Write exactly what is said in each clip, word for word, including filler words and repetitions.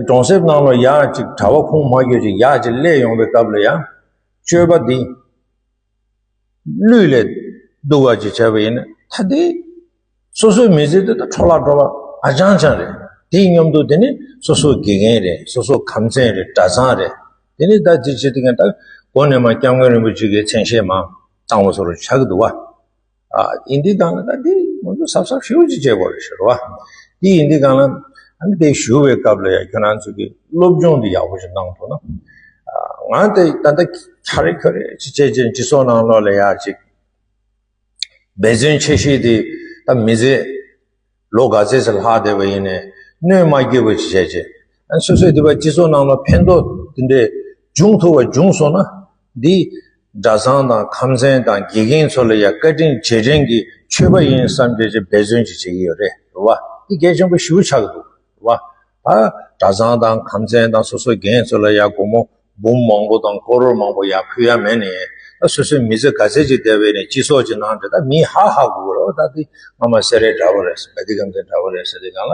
གྲོང་གསེབ་ནང་ལ་ཡག་ཅིག་གྲྭ་པ་ཁུངས་མ་འཁྱོལ་ཅིག་ཡག་ཅིག་སླེབས་ཡོང་བའི་སྐབས་ལ་ཡང་སྤྱོད་པ་འདི་ལུས་ལས་སྡུག་པ་ཅིག་བྱས་པ་ཡིན་ན་ད་དེ་སོ་སོའི་མི་ཚེ་དེ་ད་འཕྲོ་བརླག་འགྲོ་བ་ཨ་ཅང་ཅང་རེད། དེའི་མཉམ་དུ་དེ་ནི་སོ་སོའི་དགེ་རྒན་རེད། སོ་སོའི་ཁམས་ཚན་རེད། གྲྭ་ཚང་རེད། དེ་ནི་ད་དེ་བྱེད་དུས་ཀྱང་ད་མགོ་ནས་མར་སྐྱབས་མགོན་རིན་པོ་ཆེ་གི་མཚན་ཤས་མར་བཏང་བ་སོགས་ཆགས་ཀྱི་འདུག་བ། ཨ་ཡིན་དུས་གང་ལ་ད་འདི་ང་ཚོ་གཟབ་གཟབ་ཞེ་པོ་ཅིག་བྱེད་དགོས་རེད་ཟེར་བ། འདི་ཡིན་དུས་གང་ལ་ཨ་ནི་དེ་ཞུ་བའི་སྐབས་ལ་ཡང་ཁྱོད་རང་ཚོ་གི་སློབ་སྦྱོང་འདི་ཡག་པོ་ཞིག་གནང་ཐུབ་ན། ཨ་ང་དེ་ད་ལྟ་ཁ་རེ་ཁ་རེ་ཅིག་བྱས་རྗེས་སྤྱི་ཚོགས་ནང་ལོགས་ལ་ཡག་ཅིག་འབད་བརྩོན་ཆེ་ཤོས་དེ་ད་མི་ཚེ་ལོ་ག་ཚད་ཅིག་ལྷག་བསྡད་པ་ཡིན་ནའི་གནོད་མ་སྐྱེལ་བ་ཅིག་བྱས་རྗེས་ཨ་སོ་སོས་དེ་བ་སྤྱི་ཚོགས་ནང་ལ་ཕན་ཐོགས་དེ་འདྲས་འབྱུང་ཐུབ་པ་བྱུང་སོང་ན་འདི། གྲྭ་ཚང་དང་ཁམས་ཚན་དང་དགེ་རྒན་ཚོ་ལ་ཡང་བཀའ་དྲིན་རྗེས་དྲན་གྱི་མཆོད་པ་ཡིན་བསམ་བྱས་ཅིག་འབད་བརྩོན་ཅིག་བྱེད་ཀྱི་ཡོད་རེད་རེད་བ། འདི་གལ་ཆེན་པོ་ཞེ་པོ་ཆགས་ཀྱི་འདུག་རེད་བ། ད་གྲྭ་ཚང་དང་ཁམས་ཚན་དང་སོ་སོའི་རྒན་ཚོ་ལ་ཡང་སྒོར་མོ་འབུམ་མང་པོ་དང་ཀོ་རོར་མང་པོ་ཡང་ཕུལ་ཡ་མེད་ནས་ད་སོ་སོའི་མི་ཚེ་ག་ཚད་ཅིག་བསྡད་པའི་ནས་སྤྱི་ཚོགས་ཀྱི་ནང་དེ་ད་མི་ཧ་ཧ་གོ་གི་རེད་བ། ད་འདི་སྔ་མ་སེ་ར་འདྲ་བོ་རེད་ཟེར་བ་འདི་གམ་དེ་འདྲ་བོ་རེད་ཟེར་དེ་གང་ལ།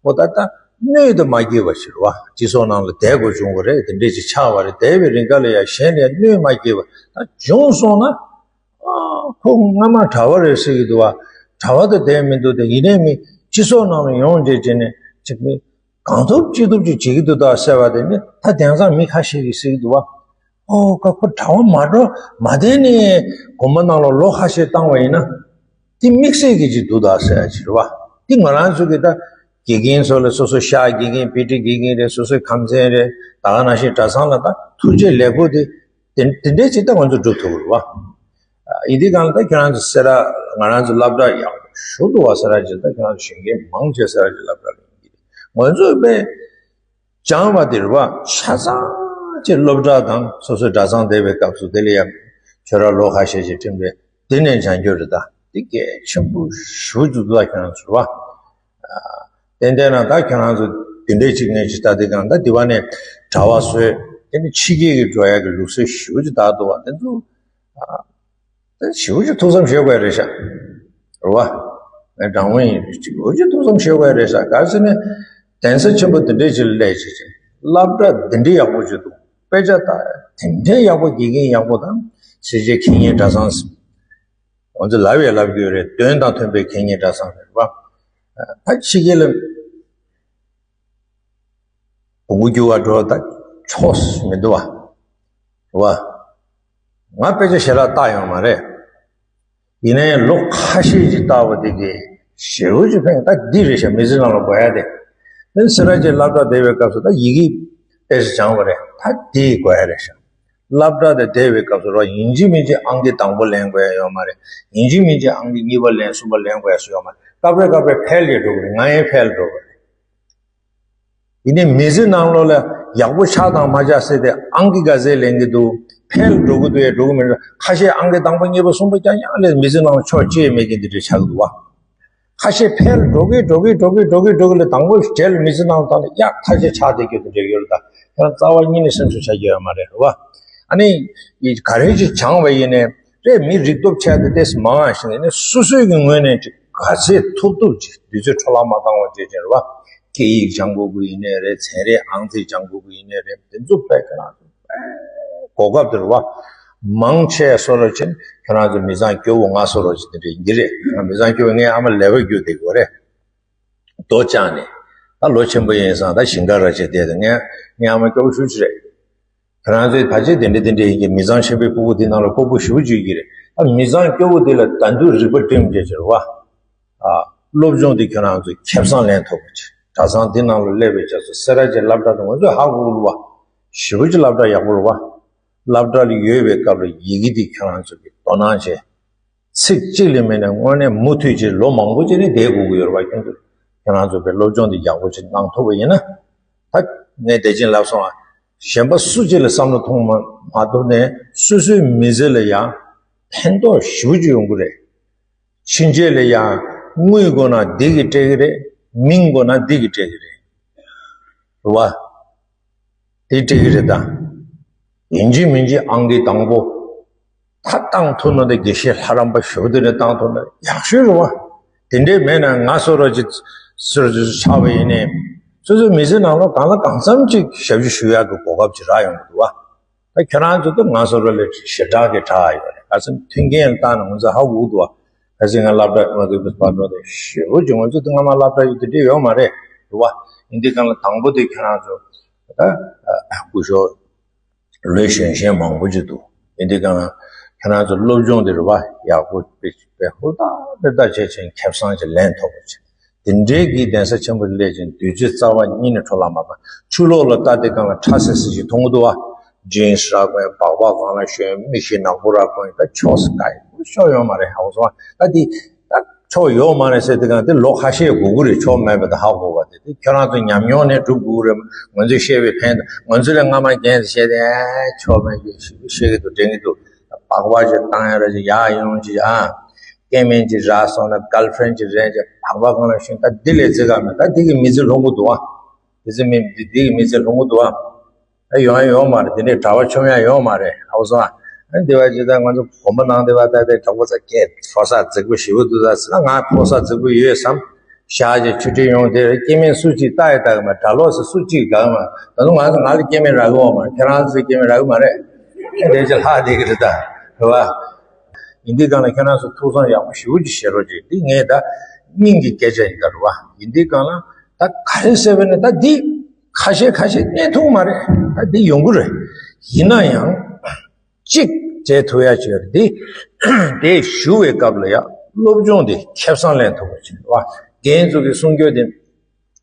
འོ་ད་ལྟ་གནོད་དུ་མ་སྐྱེལ་བ་ཞིག་རེད་བ། སྤྱི་ཚོགས་ནང་ལ་བསྡད་དགོས་བྱུང་བ་རེད། དེ་འདྲས་ཅིག་ཆགས་པ་རེད། བསྡད་པའི་རིང་ག་ལ་ཡང་གཞན་ལ་གནོད་མ་སྐྱེལ་བ་ད་བྱུང་སོང་ན། ཨ་ཁོ་སྔ་མ་གྲྭ་བ་རེད་ཟེར་གྱི་འདུག་བ། གྲྭ་བ་དེ་བསྡད་མི་འདུག་དེ་ཡིན་ནའི་མི་སྤྱི་ཚོགས་ནང་ལ་ཡོང་བྱས་བྱས་ནས་ཅིག་མི་གང་ཐུབ་ཅི་ཐུབ་ཅིག་བྱེད་ཀྱི་འདུག་ད་ཟེར་བ་དེ་ནི་ད་དེང་སང་མི་ཁ་ཤས་ཀྱིས་ཟེར་གྱི་འདུག་བ། ཨོ་ཀ་ཁོ་གྲྭ་བ་མ་འགྲོ་མ་བསྡད་ནས་དགོན་པ་ནང་ལ་ལོ་ཁ་ཤས་བཏང་བ་ཡིན་ན་དེ་དམིགས་བསལ་གྱི་ཅིག་འདུག་ད་ཟེར་ཡ་ཅིག་རེད་བ། དེ་ང་རང་ཚོ་གི་ད་དགེ་རྒན་ཚོ་ལ་སོ་སོ་ཤག་དགེ་རྒན་བེ་ཏྲི་དགེ་རྒན་རེད། སོ་སོའི་ཁམས་ཚན་རེད། ད་ག་ནང་བཞིན་གྲྭ་ཚང་ལ་ད་ཐུགས་རྗེ་ལེགས་པོ་དེ་དེ་དེ་འདྲའི་ཅིག་ད་ང་ཚོ་སྒྲུབ་ཐུབ་རེད་བ། ཡིན་དུས་གང་ལ་ད་ཁྱེད་རང་ཚོ་སེ་ར་ང་རང་ཚོ་སློབ་གྲྭ་ཡག་ཤོས་འདུག་བ། སེ་ར་ཅིག་ད་ཁྱེད་རང་ཚོ་གཞོན་སྐྱེས་མང་ཆེ་སེ་ར་ཅིག་སློབ་གྲྭ་ལ་ཡོང་གི་རེད། ང་ཚོ་དཔེ། སྦྱང་བ་དེ་རེད་བ། ཆ་ཚང་གི་སློབ་གྲྭ་དང་སོ་སོའི་གྲྭ་ཚང་བསྡད་པའི་སྐབས་སུ་དེ་ལ་ཡང་ཁྱོད་རང་ལོ་ཁ་ཤས་ཤིག་ཁྲིམས་རེད། དེ་ནས་སྦྱང་རྒྱུ་རེད། ད་དེ་གལ་ཆེན་པོ་ཞེ་པོ་ཅིག་འདུག་ད་ཁྱོད་རང་ཚོ་རེད་བ། ཏན་ཏན་ན་ད་ཁྱོད་རང་ཚོ་དེ་འདྲའི་ཅིག་ངས་ཅིག་ད་དེ་གང་ད་དེ་བ་ནས་གྲྭ་བ་བཟོས་དེ་ནས་ཕྱི་རྒྱལ་གྱི་འགྲོ་ཡག་གི་ལུགས་སྲོལ་ཞེ་པོ་ཅིག་ད་འདུག་བ། དེ་ཚོ། ཞེ་པོ་ཅིག་ཐུགས་བསམ་བཞེས་དགོས་རེད་ཤག་རེད་བ། ངས་དྲང་མོ་ཡིན། ཞེ་པོ་ཅིག་ཐུགས་བསམ་བཞེས་དགོས་རེད་ཤག་ག་རེ་ཟེར་ན། གདན་ས་ཆེན་པོ་འདི་འདྲས་ཅིག་ལ་སླེབས་བྱས་ཅིག་སློབ་གྲྭ་འདི་འདྲའི་ཡག་པོ་ཅིག་འདུག་དཔེ་ཆ་ལྟ་དེ་འདྲའི་ཡག་པོ། དགེ་རྒན་ཡག་པོ་དང་། སེར་བྱེས་མཁས་སྙན་གྲྭ་ཚང་ཟེར། ང་ཚོ་ལབ་ཡ་ལབ་རྒྱུ་རེད། དོན་དང་མཐུན་པའི་མཁས་སྙན་གྲྭ་ཚང་རེད་བ། ད་ཕྱི་རྒྱལ་ལ། བོང་གུ་རྒྱུག་ག་འགྲོ་ད་ཆོག་མི་འདུག་བ། རེད་བ། ང་དཔེ་ཆ་ཞེ་དྲག་བལྟ་ཡོད་མ་རེད། ཡིན་ནའི་ལོ་ཁ་ཤས་ཅིག་བལྟ་བ་དེ་གིས་ཞེ་པོ་ཅིག་ཕན། ད་འདི་རེད་ཤག་མི་ཚེ་ནང་ལ་དགོས་ཡ་དེ། དེ་སེ་ར་བྱེས་སློབ་གྲྭ་བསྡད་པའི་སྐབས་སུ་ད་ཡི་གེ་དཔེ་ཆ་སྦྱངས་པ་རེད། ད་དེ་དགོས་ཡ་རེད་ཤག་སློབ་གྲྭ་དེ་བསྡད་པའི་སྐབས་སུ་རོ་ཡིན་གཅིག་མིན་གཅིག་ཨང་ཀི་དང་པོ་ལེན་དགོས་ཡ་ཡོད་མ་རེད། ཡིན་གཅིག་མིན་གཅིག་ཨང་ཀི་གཉིས་པ་ལེན་གསུམ་པ་ལེན་དགོས་ཡ་སུ་ཡོད་མ་རེད། སྐབས་རེ་སྐབས་རེ་ཕེལ་ལ་འགྲོ་གི་རེད། ང་ཡང་ཕེལ་འགྲོ་གི་རེད། ཡིན་ནའི་མི་ཚེ་ནང་ལོགས་ལ་ཡག་པོ་ཆགས་དང་མ་ཆགས་ཟེར་ཏེ་ཨང་ཀི་ག་ཚད་ལེན་གྱི་འདུག་ཕེལ་འགྲོ་གི་འདུག་ཡ་འགྲོ་གི་མི་འདུག་ཁ་ཤས་ཨང་ཀི་དང་པོ་གཉིས་པ་གསུམ་པ་རྐྱང་རྐྱང་ལས་མི་ཚེ་ནང་ལ་ཕྱོགས་གཅིག་མེད་མཁན་འདི་འདྲ་ཆགས་ཀྱི་འདུག་བ། ཁ་ཤས་ཕེལ་འགྲོ་གི་འགྲོ་གི་འགྲོ་གི་འགྲོ་གི་འགྲོ་གི་ལས་དང་པོ་རྗེས་ལ་མི་ཚེ་ནང་ལ་ད་ལ་ཡག་ཁ་ཤས་ཆགས་བསྡད་རྒྱུ་དེ་འདྲ་ཡོད་རེད། ད་ཁྱེད་རང་རྩ་བ་ཉིད་ནས་སེམས་ཤུགས་ཆག་རྒྱུ་ཡོད་མ་རེད། རེད་བ། ཨ་ནི་ག་རེ་ཅིག་སྦྱངས་པ་ཡིན་ནའི་རེད། མི་རིག་སྟོབས་ཆེ་དེ་ཏོག་ཙམ་མང་བ་ཞིག་ཡིན་ནའི་སོ་སོའི་གི་ངོས་ནས་ཅིག་ག་ཚད་ཐུབ་ཐུབ་ཅིག་དུས་ཚོད་འཕྲོ་བརླག་མ་བཏང་བ་བྱས་བྱས་རེད་བ། སྐད་ཡིག་སྦྱང་དགོས་ཀྱི་ཡིན་ནའི་རེད། ཚན་རིག་ཨང་རྩིས་སྦྱང་དགོས་ཀྱི་ཡིན་ནའི་རེད། དེ་ཚོ་དཔེ་ཁྱེད་རང་ཚོ་དཔེ་གོ་སྐབས་དེ་རེད་བ། མང་ཆེ་བ་སོ་རོ་ཅིག་ཁྱེད་རང་ཚོ་མི་ཚང་སྐྱོ་བོ་ང་སོ་རོ་ཅིག་དེ་འདྲ་ཡིན་གྱི་རེད། མི་ཚང་སྐྱོ་བོ་ངའི་ཨ་མ་ལས་པ་རྒྱུགས་བསྡད་ཀྱི་ཡོད་རེད། རྡོ་བཅག་ནས། ད་ལོ་ཆེན་པོ་ཡིན་ཙང་ད་ཞིང་ཁ་ར་ཅིག་བསྡད་དེ་ངའི་ངའི་ཨ་མ་སྐྱོ་བོ་ཞེ་པོ་ཅིག་རེད། ཁྱེད་རང་ཚོའི་ཕལ་ཆེར་དེ་འདྲ་དེ་འདྲ་ཡིན་གྱི་མི་ཚང་ཆེན་པོའི་ཕྲུ་གུ་དེ་ནང་ལ་ལྐུགས་པོ་ཞེ་པོ་ཅིག་ཡོད་ཀྱི་རེད། ད་མི་ཚང་སྐྱོ་བོ་དེ་ལ་ད་དུང་རིག་པ་བསྒྲིམས་བྱས་བྱས་རེད་བ། ཨ། སློབ་སྦྱོང་དེ་ཁྱེད་རང་ཚོས་ཁེ་བཟང་ལེན་ཐུབ་པ་ཅིག་གྲྭ་ཚང་དེ་ནང་ལ་སླེབས་པའི་རྗེས་སུ་སེ་ར་བྱེས་སློབ་གྲྭ་དེ་ང་ཚོས་ཧ་གོ་གི་རེད་བ། ཞེ་པོ་ཅིག་སློབ་གྲྭ་ཡག་པོ་རེད་བ། སློབ་གྲྭ་ལ་ཡོད་པའི་སྐབས་ལ་ཡི་གེ་དེ་ཁྱེད་རང་ཚོ་གིས་དོ་སྣང་བྱས། ཚིག་གཅིག་ལས་མེད་ནས་དངོས་གནས་མུ་མཐུད་ཅིག་ལོ་མང་པོ་ཅིག་ནས་བསྡད་དགོས་ཀྱི་ཡོད་རེད་བ། ཁྱོད་ཚོས་ཁྱེད་རང་ཚོ་དཔེ་སློབ་སྦྱོང་དེ་ཡག་པོ་ཅིག་གནང་ཐུབ་པ་ཡིན་ན། ད་ངས་དེ་བཞིན་ལབ་སོང་ཨ། གཞན་པ་སུ་གཅིག་ལ་བསམ་བློ་ཐོངས་མ་མ་ཐུབ་ནས་སོ་སོའི་མི་ཚེ་ལ་ཡང་ཕན་ཐོགས་ཞེ་པོ་ཅིག་ཡོང་གི་རེད། ཕྱིན་ཆད་ལ་ཡང་དངུལ་དགོས་ན་འདི་གིས་སྤྲད་ཀྱི་རེད། མིང་དགོས་ན་འདི་གིས་སྤྲད་ཀྱི་རེད། རེད་བ། དེ་སྤྲད་ཀྱི་རེད་ད། ཡིན་གཅིག་མིན་གཅིག་ཨང་ཀི་དང་པོ་ད་བཏང་ཐུབ་ན། དེ་དགེ་བཤེས་ལྷ་རམས་པ་ཞུ་དེ་ནས་བཏང་ཐུབ་ན་ཡག་ཤོས་རེད་བ། དེ་འདྲས་མེད་ན་ང་སོ་རོ་ཅིག་ཟུར་ཟུར་ཆགས་པ་ཡིན་ནའི་ སོ་སོའི་མི་ཚེ་ནང་ལ་གང་ལ་གང་འཚམ་ཅིག་ཞབས་ཕྱི་ཞུ་ཡག་གི་གོ་སྐབས་ཅིག་རག་ཡོང་གི་འདུག་བ། ད་ཁྱེད་རང་ཚོ་ད་ང་ཚོ་ར་ལས་ཞེ་དྲག་གི་དྲག་ཡོད་རེད། ག་ཚོད་མཐུན་རྐྱེན་ལ་བལྟས་ན་ང་ཚོ་ཧ་གོ་གི་འདུག་བ། ག་ཚོད་ང་སློབ་གྲྭ་ང་ཚོའི་བར་དུ་དེ་ཞེ་པོ་ཅིག་ང་ཚོ་ད་སྔ་མ་སློབ་གྲྭ་ཡོད་དེ་འདྲ་ཡོད་མ་རེད་འདུག་བ། ཡིན་དུས་གང་ལ་དང་པོ་དེ་ཁྱེད་རང་ཚོ་ད་སྐུ་ཞབས་ལོས་གཞོན་གཞོན་མང་པོ་ཅིག་འདུག་ཡིན་དུས་གང་ལ་ཁྱེད་རང་ཚོ་སློབ་སྦྱོང་དེ་རེད་བ། ཡག་པོ་དཔེ་དཔེ་ཧུར་ཐག་ཧུར་ཐག་བྱས་བྱས་ཁེ་བཟང་ཅིག་ལེན་ཐུབ་པ་ཅིག་དེ་འདྲའི་གི་གདན་ས་ཆེན་པོ་སླེབས་ཅིང་དུས་ཚོད་རྩ་བ་ཉིད་ནས་འཕྲོ་བརླག་མ་བཏང་། ཕྱི་ལོགས་ལ་ལྟ་དེ་གང་ལ་ཁྲ་སིལ་སིལ་ཞིག་མཐོང་གི་འདུག་བ། ཇིན་སི་རག་པའི་སྦག་སྦག་གང་ལ་ཞོན་མིག་ཤེལ་ནག་པོ་རག་པའི་ད་ཆོག་ས་ག་ཡི་ཤོག་ཡོད་མ་རེད། ཧ་གོ་སོང་བ། ད་དེ་ད་ཆོག་ཡོད་མ་རེད་ཟེར་དེ་གང་དེ་ལོ་ཁ་ཤས་དགོས་ཀྱི་རེད། ཆོག་མེད་པ་ད་ཧ་གོ་བ་དེ་དེ་ཁྱོད་རང་ཚོ་ཉམས་མྱོང་ནས་སྒྲུབ་དགོས་ཀྱི་རེད། ང་ཚོས་བཤད་པའི་ཕན་ད་ང་ཚོ་ལས་སྔ་མ་རྒན་ཚོས་བཤད་དེ་ཨེ་ཆོག་མེད་ཀྱི་ཞིག་བཤད་ཀྱི་འདུག་དྲན་གྱི་འདུག་སྦག་སྦག་ཅིག་བཏང་ཡ་ར་ཅིག་ཡག་ཡོང་ཅིག་ཨ། སྐྱེ་དམན་ཅིག་རག་སོང་ན་གརལ་ཕི་རེན་ཌི་ཅིག་རེད་ཅེས་སྦག་སྦག་གང་ལ་ཞོན་ད་འདི་ལས་བརྩི་ག་མེད། ད་འདི་གི་མི་ཚེ་ལྷུང་གི་འདུག་ཨ། འདི་ཚེ་མི་འདི་འདི་གི་མི་ཚེ་ལྷུང་གི་འདུག་ཨ། ད་ཡོང་ཡ་ཡོད་མ་རེད། འདི་འདྲའི་གྲྭ་པ་ཆོམ་ཡ་ཡོད་མ་རེད། ཧ་གོ་སོང་ཨ། ཨ་འདི་བ་ཅི་ད་ང་ཚོ་དགོན་པ་ནང་འདི་བ་ད་དེ་གྲོགས་པོ་ཚ་སྐད་ཧྲོ་ས་རྫིག་པོ་ཞེ་པོ་འདུག་ད་ཟེར་ན་ང་ཧྲོ་ས་རྫིག་པོ་ཡོད་བསམ། ཞག་གཅིག་ཆུ་ཁྲིད་ཡོང་དེ་སྐྱེ་དམན་སུ་གཅིག་ལྟ་ཡ་ལྟ་གི་མ་གྲྭ་ལོག་སུ་སུ་གཅིག་དགའ་གི་མ། ད་དུང་ང་ཚོ་ང་ལ་སྐྱེ་དམན་རག་གི་ཡོད་མ་རེད། ཁྱེད་རང་ཚོ་སྐྱེ་དམན་རག་གི་མ་རེད། ཨ་འདི་ཅི་ལྷག་བསྡད་གི་རེད་ད། རེད་བ། ཡིན་དུས་གང་ལ་ཁྱེད་རང་ཚོ་ཐུགས་བསམ་ཡག་པོ་ཞེ་པོ་ཅིག་བཞེས་རོགས་གྱིས། འདི་ངས་ད་སྙིང་གི་སྐད་ཆ་ཡིན་ད་རེད་བ། ཡིན་དུས་གང་ལ་ད་ག་རེ་ཟེར་བས་ན་ད་འདི་ཁ་ཤས་ཁ་ཤས་གནས་ཐུབ་མ་རེད། ད་འདི་ཡོང་གི་རེད། ཡིན་ན་ཡང་གཅིག་བྱེད་ཐུབ་ཡ་ཅིག་ཡོད་རེད། འདི་དེ་ཞུ་བའི་སྐབས་ལ་ཡ་སློབ་སྦྱོང་དེ་ཁེ་བཟང་ལེན་ཐུབ་པ་ཅིག་རེད་བ། རྒན་ཚོ་གི་གསུང་རྒྱུ་དེ་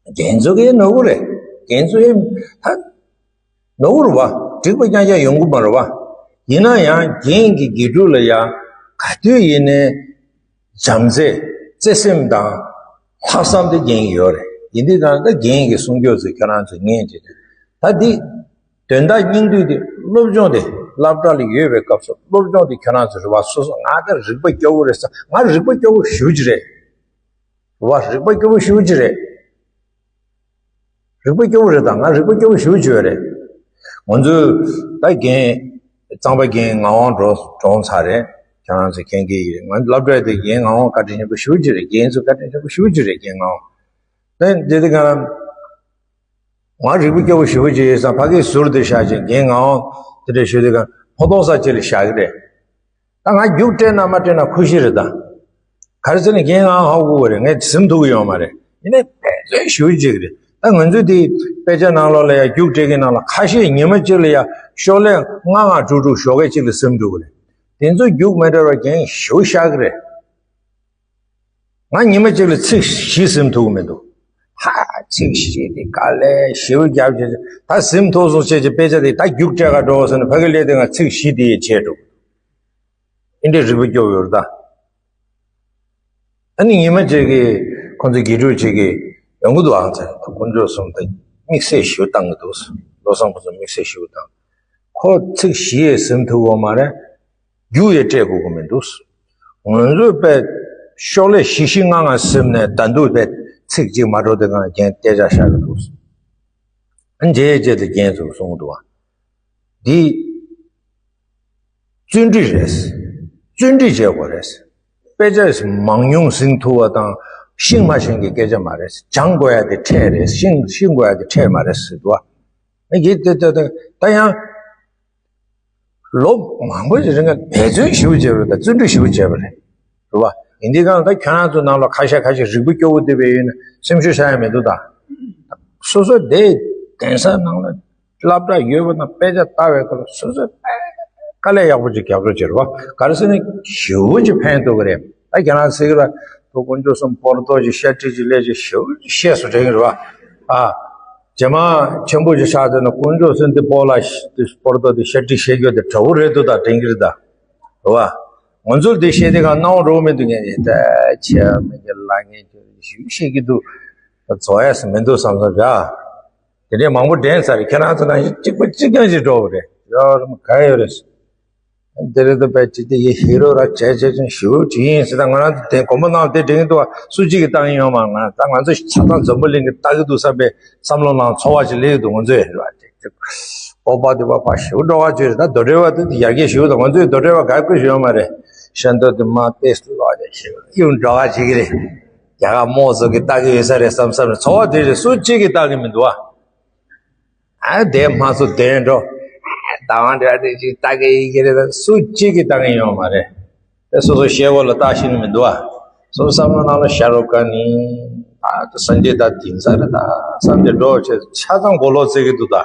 རྒན་ཚོ་གི་ནོར་བུ་རེད། རྒན་ཚོ་ཡི་ད། ནོར་བུ་རེད་བ། འགྲིག་པ་རྐྱང་རྐྱང་ཡོང་གི་མ་རེད་བ། ཡིན་ན་ཡང་རྒན་གྱི་དགེ་ཕྲུག་ལ་ཡང་ག་དུས་ཡིན་ནའི་བྱམས་བརྩེ་བརྩེ་སེམས་དང་ལྷག་བསམ་དེ་རྒན་གྱི་ཡོད་རེད། ཡིན་དུས་གང་ལྟར་རྒན་གྱི་གསུང་སྐྱོབ་ཚོས་ཁྱོད་རང་ཚོས་ཉན་བྱེད་དུས་ད་འདི་དོན་དག་སྙིང་བསྡུས་དེ་སློབ་སྦྱོང་དེ་སློབ་གྲྭ་ལ་ཡོད་པའི་སྐབས་སུ་སློབ་སྦྱོང་དེ་ཁྱོད་རང་ཚོས་རེད་བ། སོ་སོ་ང་ད་རིག་པ་སྐྱོ་བོ་རེད་ཟེར། ང་རིག་པ་སྐྱོ་བོ་ཞེ་པོ་ཅིག་རེད་བ། རིག་པ་སྐྱོ་བོ་ཞེ་པོ་ཅིག་རེད། རིག་པ་སྐྱོ་བོ་རེད་ད། ང་རིག་པ་སྐྱོ་བོ་ཞེ་པོ་ཅིག་ཡོད་རེད། ང་ཚོས་ད་རྒན་གཙང་པ་རྒན་ངག་དབང་འགྲོ་གྲོངས་ཚར་རེད། ཁྱེད་རང་ཚོ་མཁྱེན་གྱི་ཡིན། ང་སློབ་གྲྭ་དེ་རྒན་ངག་དབང་བཀའ་དྲིན་ཆེན་པོ་ཞེ་པོ་ཅིག་རེད། རྒན་ཚོ་བཀའ་དྲིན་ཆེན་པོ་ཞེ་པོ་ཅིག་རེད། རྒན་ངག་དབང་། ད་དེ་དེ་ག་ང་རིག་པ་སྐྱོ་བོ་ཞེ་པོ་ཅིག་ཡོད་ཙང་ཕ་གིའི་ཟུར་དུ་བཞག་ཅིང་རྒན་ངག་དབང་དེ་འདྲ་ཞུ་དུས་ག་ཕོ་ཐོག་ས་ཅིག་ལ་བཞག་གི་རེད། ད་ང་རྒྱུགས་སྤྲད་ན་མ་སྤྲད་ན་ཁུ་ཤི་རེད་ད། ག་རེ་ཟེར་ན་རྒན་ངག་དབང་ཧ་གོ་གི་རེད། ངས་ཟིན་ཐུབ་ཀྱི་ཡོད་མ་རེད། ཡིན་ནའི་འབད་བརྩོན་ཞེ་པོ་ཅིག་རེད། ད་ང་ཚོས་དེ་དཔེ་ཆ་ནང་ལོགས་ལ་ཡ་རྒྱུགས་སྤྲད་ཀྱི་ནང་ལ་ཁ་ཤས་ཉི་མ་གཅིག་ལ་ཡ་ཤོག་ལྷེ་ལྔ་ལྔ་དྲུག་དྲུག་ཞོགས་ཀས་གཅིག་ལ་ཟིན་འགྲོ་གི་རེད། དེ་ཚོ་རྒྱུགས་མ་སྤྲད་པར་རྒན་ཞེ་པོ་ཤག་གི་རེད། ང་ཉི་མ་གཅིག་ལ་ཚིག་བཞི་ཟིན་ཐུབ་ཀྱི་མི་འདུག་ཧ། ཚིག་བཞི་དེ་དཀའ་ལས་ཞེ་པོ་རྒྱབ་བྱས། ད་ཟིན་ཐུབ་སོང་བྱས་ཀྱི་དཔེ་ཆ་དེ་ད་རྒྱུགས་སྤྲད་ག་འགྲོ་ཟེར་ན་ཕ་གི་སླེབས་དེ་ང་ཚིག་བཞི་དེ་ཡི་བྱས་འགྲོ། ཨེ་འདྲའི་རིག་པ་སྐྱོ་བོ་ཡོད་རེད་ད། ཨ་ནི་ཉི་མ་གཅིག་གི་ཁོང་ཚོ་དགེ་ཕྲུག་ཅིག་གིས་ཡོང་གི་འདུག་ཨང་ཚེ་དཀོན་མཆོག་གསུམ་དང་དམིགས་བསལ་ཞུ་བཏང་གི་འདུག་བློ་བཟང་ཕུན་ཚོགས་དམིགས་བསལ་ཞུ་བཏང་། ཁོ་ཚིག་བཞི་ཡས་ཟིན་ཐུབ་ཡོད་མ་རེད། རྒྱུགས་ཡས་སྤྲད་དགོས་ཀྱི་མི་འདུག་ང་ཚོས་དཔེ་ཤོག་ལྷེ་བཞི་བཞི་ལྔ་ལྔ་ཟིན་ནས་ད་དུང་དཔེ་ཚིག་གཅིག་མ་འགྲོ་དེ་གང་རྒན་སྐད་ཆ་བཤད་གི་འདུག་ཨ་འཇལ་རྗེས་དེ་རྒན་ཚོས་གསུང་གི་འདུག་བ། འདི་བརྩོན་འགྲུས་རེད། བརྩོན་འགྲུས་བྱེད་དགོས་རེད། དཔེ་ཆ་མང་ཉུང་ཟིན་ཐུབ་པ་དང་ཤེས་མ་ཤེས་ཀྱི་སྐད་ཆ་མ་རེད། སྦྱང་དགོས་ཡ་དེ་འཕྲལ་རེད། ཤེས་ཤེས་དགོས་ཡ་དེ་འཕྲལ་མ་རེད་ཟེར་འདུག་བ། ཨ་ཡིན་དེ་དེ་དེ་ད་ཡང་ལོ་མང་པོ་ཞིག་རིང་ལ་འབད་བརྩོན་ཞེ་པོ་བྱས་པ་དང་བརྩོན་འགྲུས་ཞེ་པོ་བྱས་པ་རེད། རེད་བ། ཡིན་དུས་གང་ལྟར་ཁྱོད་རང་ཚོ་ནང་ལ་ཁ་ཤས་ཁ་ཤས་རིག་པ་སྐྱོ་བོ་བསྡད་པའི་ཡོད་ན་སེམས་ཤུགས་བཞག་ཡ་མི་འདུག་ད་སོ་སོ་དེ་གདན་ས་ནང་ལ་སློབ་གྲྭ་ཡོད་པ་དང་དཔེ་ཆ་ལྟ་བའི་སྐོར་ལ་སོ་སོས་དཔེ་དཀའ་ལས་ཡག་པོ་ཅིག་རྒྱབ་རོགས་བྱེད་རོགས། ག་རེ་ཟེར་ན་ཞེ་པོ་ཅིག་ཕན་ཐོགས་ཀྱི་རེད། ད་ཁྱེད་རང་ཚོ་གི་ལ་ཐུགས་དཀོན་མཆོག་གསུམ་སྤོར་ཏོ་ཅིག་ཤ་ཁྲིད་ཅིག་ལས་ཅིག་ཞེ་པོ་ཅིག་ཤེས་སུ་དྲན་གྱི་རེད་བ། ཨ། རྗེས་མ་ཆེན་པོ་ཅིག་ཆགས་ཚར་ན་དཀོན་མཆོག་གསུམ་དེ་སྤོ་ལ་དེ་སྤོར་ཏོ་དེ་ཤ་ཁྲིད་ཤེས་རྒྱུ་དེ་དྲག་པོ་རེད་འདུག་ད་དྲན་གྱི་རེད་ད། རེད་བ། ང་ཚོར་དེ་བཤད་དེ་གང་སྣང་བ་འགྲོ་མི་འདུག་ངས་ད་ཆེ་བ་མི་འདྲ་ལ་ངས་ཞེ་པོ་བཤད་ཀྱི་འདུག་ད་རྫོགས་ཡ་ས་མི་འདུག་བསམ་བསམ་བྱ། དེ་འདྲའི་མང་པོ་དྲན་ཚར་རེད། ཁྱེད་རང་ཚོ་ནང་བཞིན་གཅིག་པ་གཅིག་རྐྱང་ཞིག་འགྲོ་བ་རེད། ཡོད་རེད་མ་ག་ཡོད་རེད། དེ་རེད་དོ་པས་ཅི་སྟེ་ཡེ་ཧི་རོ་ར་བྱས་བྱས་ཅན་ཞུ་ཅི་ཡིན་ཟེར། ད་ང་རང་ཚོ་དེ་དགོན་པ་ནང་དེ་དྲན་གྱི་འདུག་བ། སུ་གཅིག་གིས་བཏང་ཡིན་ཡོད་མ། ང་ད་ང་ཚོ་ཆ་ཚང་འཛམ་བུ་གླིང་གི་ལྟ་གི་འདུག་བསམ་པའི་བསམ་བློ་ནང་ཚོར་བ་ཅིག་སླེབས་ཀྱི་འདུག་ང་ཚོས་རེད་བ། སྤོབས་པ་དེ་བ་ཕ་ཞེ་པོ་འགྲོ་བ་བྱོས་རེད། ད་རྡོ་གྲལ་བ་དེ་ཡར་རྒྱས་ཞུ་དང་ང་ཚོས་རྡོ་གྲལ་བ་དགའ་དགོས་ཞུ་ཡོད་མ་རེད། ཤ་འདོད་དེ་མ་ཏེས་ལོག་ཅིག་ཞེ་པོ་ཡུན་འགྲོ་བ་བྱེད་ཀྱི་རེད། རྒྱ་གར་དམག་ཚོ་གིས་ལྟ་གི་ཡོད་ས་རེད་བསམ་བསམ་རེད། ཚོར་བ་དེ་རེད། སུ་གཅིག་གིས་ལྟ་གི་མི་འདུག་ཨ། ཨ་དེ་མ་སུ་དེ་འགྲོ། ད་བང་འདྲ་དེ་ཅིག་ལྟ་གི་ཡི་གེ་རེད། ད་སུ་གཅིག་གིས་ལྟ་གི་ཡོད་མ་རེད། དེ་སོ་སོ་ཤེལ་སྒོ་ལ་ལྟ་ཤེས་ནི་མི་འདུག་ཨ། སོ་སོ་བསམ་བློ་ནང་ལ་ཤ་རུ་ཀ་ནི། ད་སངས་རྒྱས་ད་དེང་སང་རེད། ད་བསམ་སྟེ་འགྲོ་བྱས་ཆ་ཚང་མགོ་ལོག་རྩེ་གི་འདུག་ད།